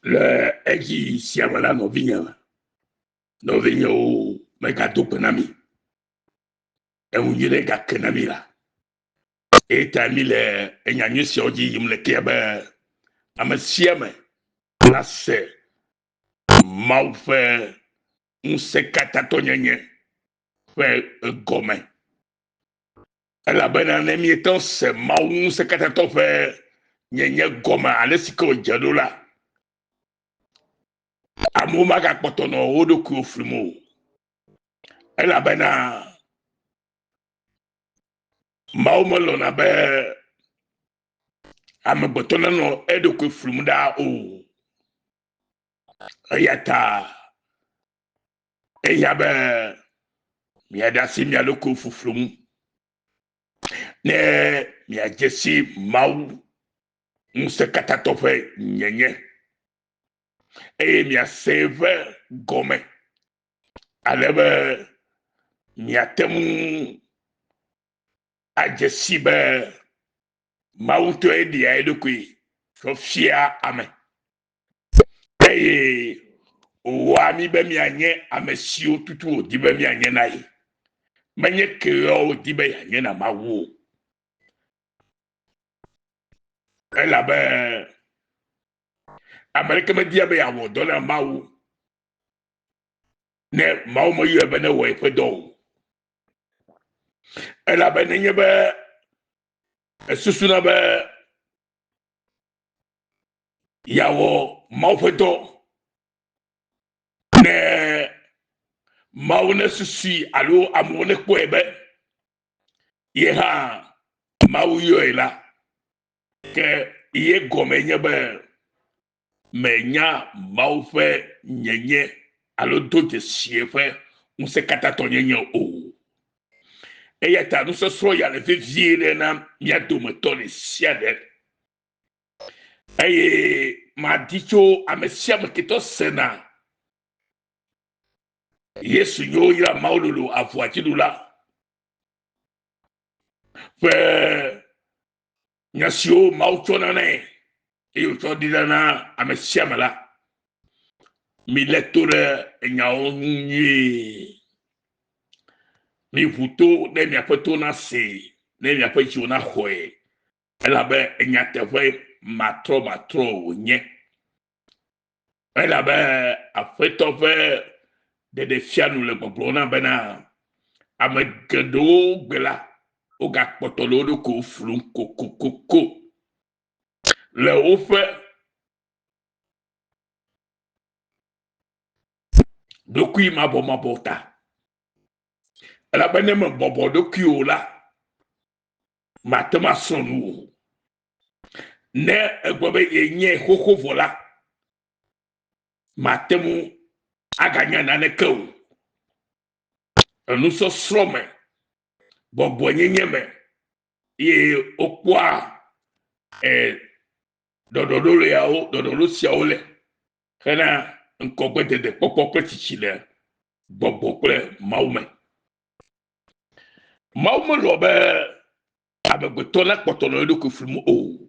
Le edzi sia me la, nɔvinye, nɔvinyewo megado gbe na mi. Enu nyui ɖe gake na mi la. Eyi ta mi le enya nyui siawo dzi yim le kea be ame sia ame nase Mawu ƒe ŋusẽkatãtɔnyenye ƒe gɔme. Elabena ne míete ŋu se Mawu ŋusẽkatãtɔ ƒe nyenye gɔme ale si ke wòdze ɖo la, amewo magakpɔtɔ nɔ wo ɖokuiwo flum o. Elabena Mawu melɔ̃na be amegbetɔ nanɔ eɖokui flum ɖaa o. Eya ta ehiã be miaɖe asi mia ɖokuiwo fuflu ŋu ne miadze si Mawu ŋusẽkatãtɔ ƒe nyenye eye miase eƒe gɔme ale be miate ŋu adze si be Mawu ŋutɔe ɖea eɖokui tsɔ fiaa ame eye wòwɔa mí be míanye ame siwo tutu wòdi be míanye na ye. Menye keɣewo wòdi be yeanye na Mawu o. Elabe ame aɖeke media be yeawɔ dɔ na Mawu ne Mawu meyɔe be newɔ yeƒe dɔ o. Elabe nenye be esusuna be yeawɔ Mawu ƒe dɔ ne Mawu nesusui alo amewo nekpɔe be ye hã Mawu yɔe la, ke ye gɔme nye be menya Mawu ƒe nyenye alo do dzesi eƒe ŋusẽkatãtɔnyenye o. Eya ta nusɔsrɔ̃ ya le vevie ɖe na mía dometɔ ɖe sia ɖe. Eye madi tso ame sia ame ketɔ sena Yesu nyo yra Mawu lolo avua dziɖula ƒe nya siwo Mawu tsɔna nɛ eye wòtsɔ ɖina na ame sia ame la, milé to ɖe enyawo ŋu nyuie. Miʋu to ne miaƒe to nasee, ne miaƒe dziwo naxɔe, elabe nyateƒe matrɔmatrɔ wònye. Elabe Aƒetɔ ƒe ɖeɖefia nu le gbɔgblɔm na bena ame geɖewo gbe la, wogakpɔtɔ le wo ɖokuiwo flum kokokoko le woƒe ɖokui mabɔmabɔ ta. Elabe ne mebɔbɔ ɖokuiwò la, mate ŋu asrɔ̃ nu o. Ne egblɔ be yenyae xoxo vɔ la, mate ŋu aganya naneke o. Enusɔsrɔ̃ me, gbɔgbɔnyenye me ye wokpɔa e, ɖɔɖɔɖo yawo, ɖɔɖɔɖo siawo le hena ŋkɔgbedede kpɔkpɔ kple tsitsi le gbɔgbɔ kple Mawu me. Mawu melɔ̃ be amegbetɔ nakpɔtɔ nɔ eɖokui flum o.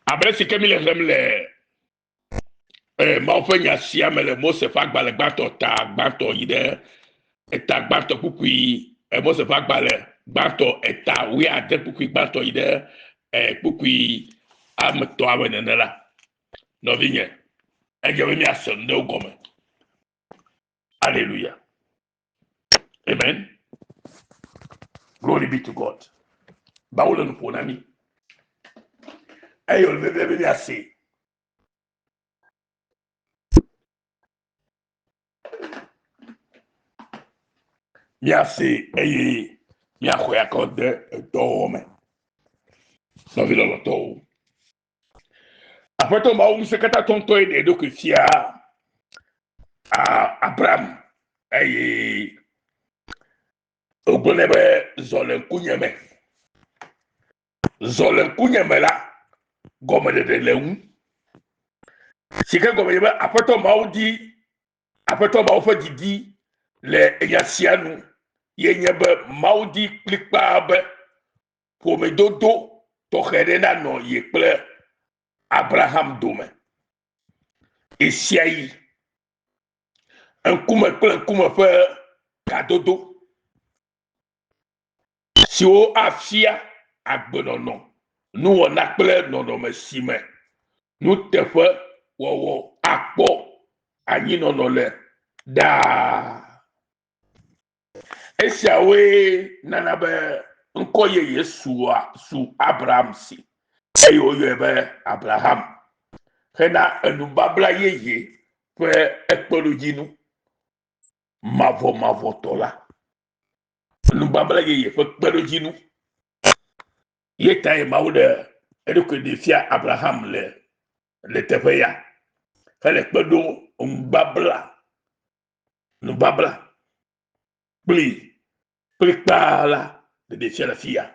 Abe esi ke míle xlẽm le eh, Mawu ƒe nya sia me le Mose ƒe agbalẽ gbãtɔ ta gbãtɔ yi ɖe eta gbãtɔ kpukpui eh, Mose ƒe agbalẽ gbãtɔ eta wuiade kpukpui gbãtɔ yi ɖe eh, kpukpui ametɔa me nene la, nɔvinye, edze be míase nu ɖewo gɔme. Alléluia. Amen. Glory be to God. Mawu le nu ƒo na mí. Eye wòle vevie be míasee. Míasee eye míaxɔe akɔ de edɔwɔwɔ me. Nɔvi lɔlɔ̃tɔwo. Aƒetɔ Mawu ŋusẽkatãtɔ ŋutɔe ɖe eɖokui fia Abraham eye wògblɔ nɛ be zɔ le ŋkunye me. Zɔ le ŋkunye me la, gɔmeɖeɖe le eŋu. Si ke gɔme nye be Aƒetɔ Mawu di, Aƒetɔ Mawu ƒe didi le enya sia nu ye nye be Mawu di kplikpaa be ƒomedodo tɔxɛ ɖe nanɔ ye kple Abraham dome ɣesiaɣi. Ŋkume kple ŋkume ƒe kadodo siwo afia agbenɔnɔ, nuwɔna kple nɔnɔme si me nuteƒewɔwɔ akpɔ anyinɔnɔ le ɖaa. Esiawoe nana be ŋkɔ yeye sua su Abraham si eye woyɔe be Abraham hena enubabla yeye ƒe ekpeɖodzinu mavɔmavɔtɔ la. Nubabla yeye ƒe kpeɖodzinu ye tae Mawu ɖe eɖokui ɖe fia Abraham le le teƒe ya hele kpe ɖo nubabla nubabla kpli kplikpaa la ɖeɖe fia le fiya.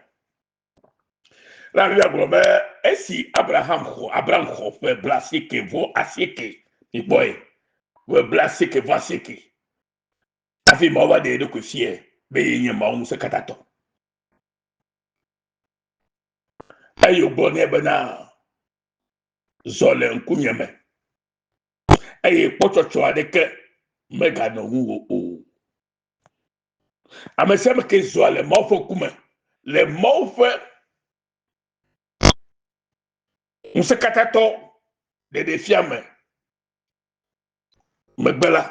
La Biblia gblɔ be esi Abraham xɔ Abraham xɔ ƒe blaasieke vɔ asieke mikpɔe ƒe blaasieke vɔ asieke hafi Mawu va ɖe eɖokui fiae be yenye Mawu ŋusẽkatãtɔ. Eye wògblɔ nɛ bena zɔ le ŋkunye me eye kpɔtsɔtsɔ aɖeke meganɔ ŋuwò o. Ame sia ame ke zɔa le Mawu ƒe ŋkume le Mawu ƒe ŋusẽkatãtɔ ɖeɖefia me megbe la,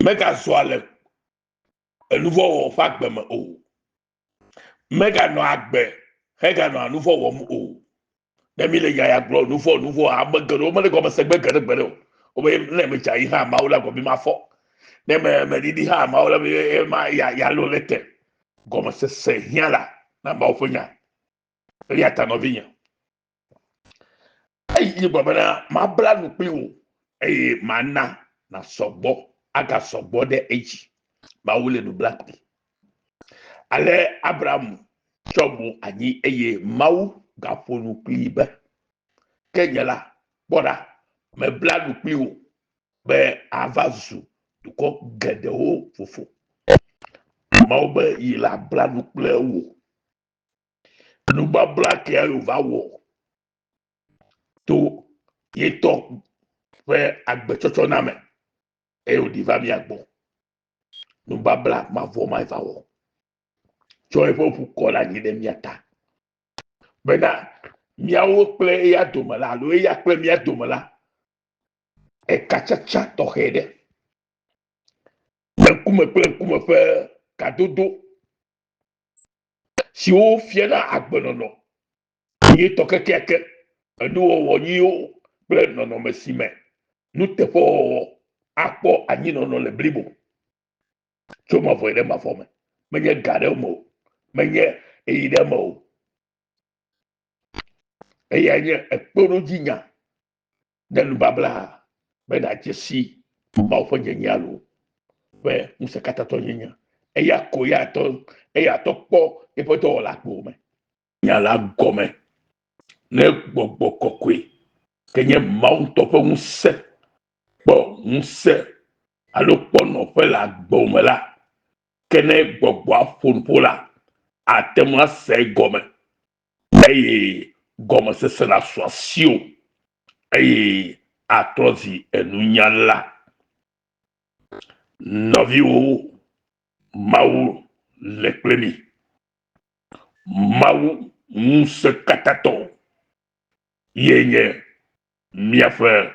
megazɔa le enuvɔ̃wɔwɔ ƒe agbe me o. Meganɔ agbe heganɔa nu vɔ̃ wɔm o. Ne mi le nya ya gblɔ nu vɔ̃ nu vɔ̃ ame geɖewo mele gɔme se gbe geɖe gbeɖe o. Wobe ne me dze anyi hã Mawu la gɔme mafɔ. Ne me meɖiɖi hã Mawu la be ma ya ya lo le te. Gɔmesese hiã la na Mawu ƒe nya. Eya ta nɔvinye. Eyi gblɔ bena mabla nu kpli wò eye mana nasɔ gbɔ agasɔ gbɔ ɖe edzi. Mawu le nu bla kpli. Ale Abraham tsɔ mo anyi eye Mawu gaƒo nu kplii be, Ke nye la, kpɔ ɖa, mebla nu kpli wò be ava zu dukɔ geɖewo fofo. Mawu be yi la bla nu kple wò. Nubabla kea wòva wɔ to ye tɔ ƒe agbetsɔtsɔname eye wòɖi va mía gbɔ. Nubabla mavɔ ma va wɔ. Tsɔ eƒe ʋu kɔ ɖe anyi ɖe mía ta. Bena míawo kple eya dome la alo eya kple mía dome la, ekatsatsa tɔxɛ ɖe. Ŋkume kple ŋkume ƒe kadodo siwo fiana agbenɔnɔ nyuitɔ kekeake, enuwɔwɔ nyuiwo kple nɔnɔme si me nuteƒewɔwɔ akpɔ anyinɔnɔ le blibo tso mavɔ yi ɖe mavɔ me. Menye ga ɖe eme o, menye ɣeyiɣi ɖe eme o. Eyae nye ekpeɖodzinya ne nubabla be nàdze si Mawu ƒe nyenye alo ƒe ŋusẽkatãtɔnyenye. Eya ko ya tɔ eya tɔ kpɔ eƒe dɔwɔla kpo me. Nya la gɔme ne gbɔgbɔ kɔkɔe ke nye Mawu ŋutɔ ƒe ŋusẽ kpɔ ŋusẽ alo kpɔ nɔƒe le agbewò me la, ke ne gbɔgbɔa ƒo nuƒo la, àte ŋu ase egɔme eye gɔmesese nasu asiwò eye atrɔ zi enunyala. Nɔviwo, Mawu le kple mi. Mawu ŋusẽkatãtɔ ye nye míaƒe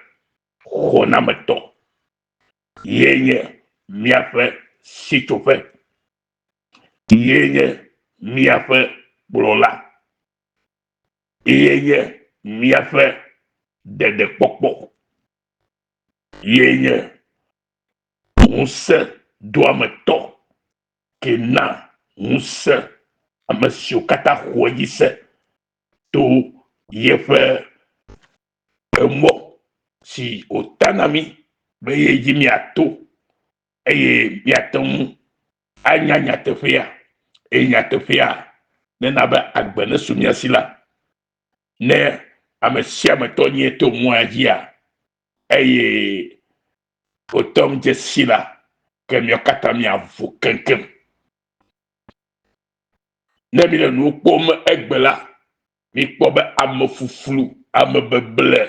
xɔnametɔ, ye nye míaƒe sitsoƒe. Ye nye míaƒe kplɔla. Ye nye míaƒe ɖeɖekpɔkpɔ. Ye nye ŋusẽdoametɔ ke na ŋusẽ ame siwo katã xɔ edzi se to yeƒe emɔ si wòta na mí be ye dzi míato eye míate ŋu anya nyateƒea, eye nyateƒea nena be agbe nesu mía si la, ne ame sia ame tɔ nyie to mɔa dzia, eye wòte ŋu dze si la, ke míawo katã míavo keŋkeŋ. Ne míele nuwo kpɔm egbe la, Mikpɔ be amefuflu, amebeble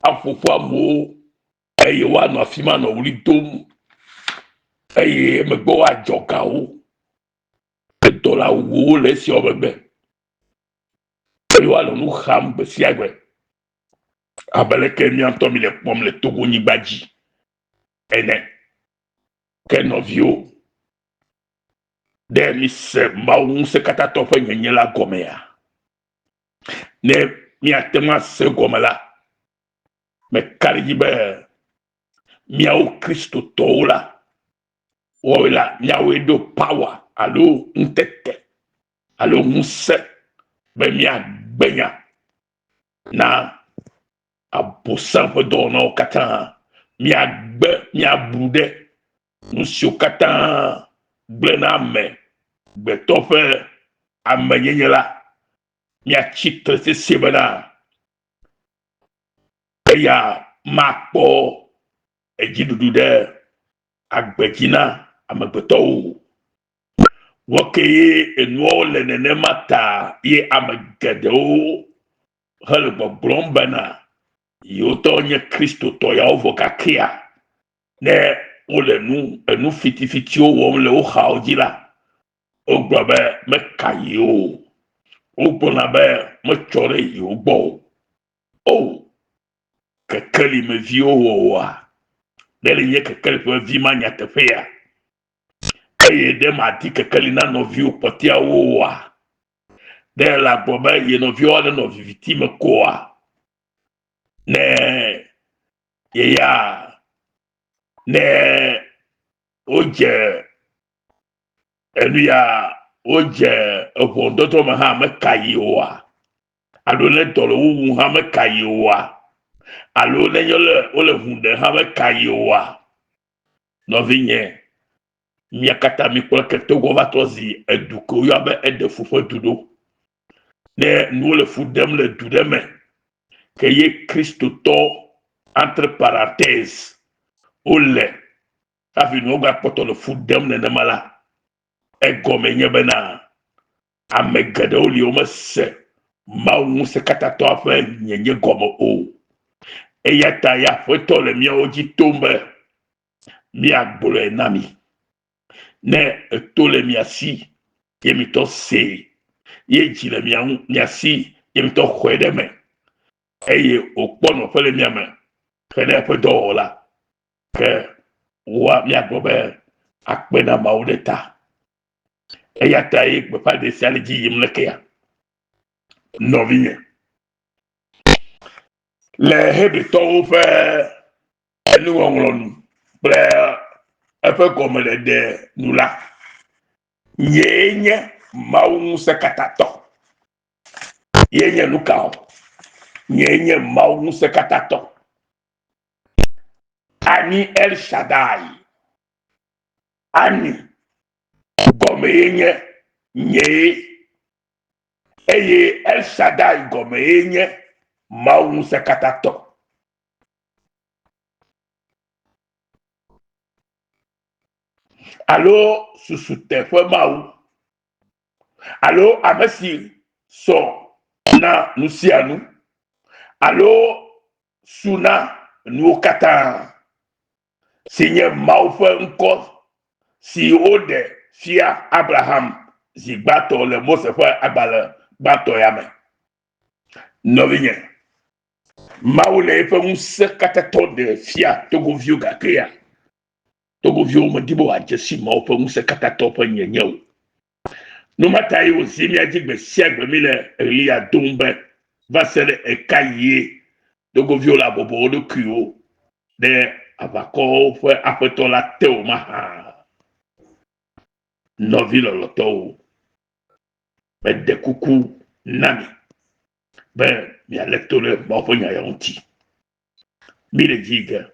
aƒo ƒu amewo eye woanɔ afi ma nɔ ɣli dom eye emegbe woadzɔ ga wo. Edɔlawuwo le esiawo megbe eye woanɔ nu xam gbe sia gbe abe leke mía ŋutɔ mi le kpɔm le Togo-nyigba dzi ene. Ke nɔviwo, Ɖe mise Mawu Ŋusẽkatãtɔ ƒe nyenye la gɔmea? Ne míate ŋu ase egɔme la, meka ɖe edzi be míawo Kristotɔwo la, woawoe la, míawoe ɖo power alo ŋutete alo ŋusẽ be míagbe nya na Abosam ƒe dɔwɔnawo katã. Míagbe, míabu ɖe nu siwo katã gblẽna ame gbetɔ ƒe amenyenye la, míatsi tre sesĩe bena eya makpɔ edziɖuɖu ɖe agbe dzi na amegbetɔwo o. Vɔ ke ye enuawo le nenema ta ye ame geɖewo hele gbɔgblɔm bena yewotɔ nye Kristotɔ yawo vɔ gakea ne wole nu enu fitifitiwo wɔm le wo xawo dzi la, wogblɔ be meka yewo o. Wogblɔna be metsɔ ɖe yewo gbɔ o. O, kekeli me viwo wɔwɔa, ɖe le nye kekeli ƒe vi ma nyateƒea? Eye ɖe madi kekeli na nɔviwo kpɔtɛawo oa? Ɖe le agblɔ be ye nɔviwo aɖe nɔ viviti me koa? Ne yeya ne wodze enu ya wodze eʋɔnudɔdrɔ̃ me hã meka yi oa? Alo ne dɔ le wo wum hã meka yi oa? Alo ne nye le wole ʋu ɖem hã meka yi oa? Nɔvinye, mía katã mikpɔ ke Togo va trɔ zi edu ke woyɔa be eɖe fu ƒe du ɖo. Ne nuwo le fu ɖem le du ɖe me, ke ye Kristotɔ entre parenthèses wole hafi nuwo gakpɔtɔ le fu ɖem nenema la, egɔme nye bena ame geɖewo li womese Mawu Ŋusẽkatãtɔa ƒe nyenye gɔme o. Eya ta ya Aƒetɔ le míawo dzi tom be míagblɔe na mi. Ne eto le mia si ye mitɔ see, ye dzi le mia ŋu mia si ye mitɔ xɔe ɖe eme, eye wòkpɔ nɔƒe le mia me hene eƒe dɔwɔwɔ la, ke woa míagblɔ be akpe na Mawu ɖe ta. Eya ta ye gbeƒãɖeɖe sia le dzi yim lekea? Nɔvinye, le Hebritɔwo ƒe enuŋɔŋlɔ nu kple eƒe gɔmeɖeɖe nu la, nyee nye Mawu Ŋusẽkatãtɔ. Ye nye nu ka o? Nyee nye Mawu Ŋusẽkatãtɔ. Ani El Shaddai. Ani gɔmee nye nyee eye El Shaddai gɔmee nye Mawu Ŋusẽkatãtɔ. Alo susuteƒe Mawu, alo ame si sɔ na nu sia nu, alo su na nuwo katã, si nye Mawu ƒe ŋkɔ si woɖe fia Abraham zi gbãtɔ le Mose ƒe agbalẽ gbãtɔ ya me. Nɔvinye, Mawu le eƒe ŋusẽ katãtɔ ɖe fia Togoviwo gakea, Togoviwo medi be wòadze si Mawu ƒe ŋusẽ katãtɔ ƒe nyenye o. Nu ma tae wòzi mía dzi gbe sia gbe míle ɣlia dom be, Va se ɖe ɣekaɣie Togoviwo le abɔbɔ wo ɖokuiwo ɖe aʋakɔwo ƒe aƒetɔ la te o mahã? Nɔvi lɔlɔ̃tɔwo, meɖe kuku na mi be mialé to ɖe Mawu ƒe nya ya ŋuti. Míle dzi yi ge.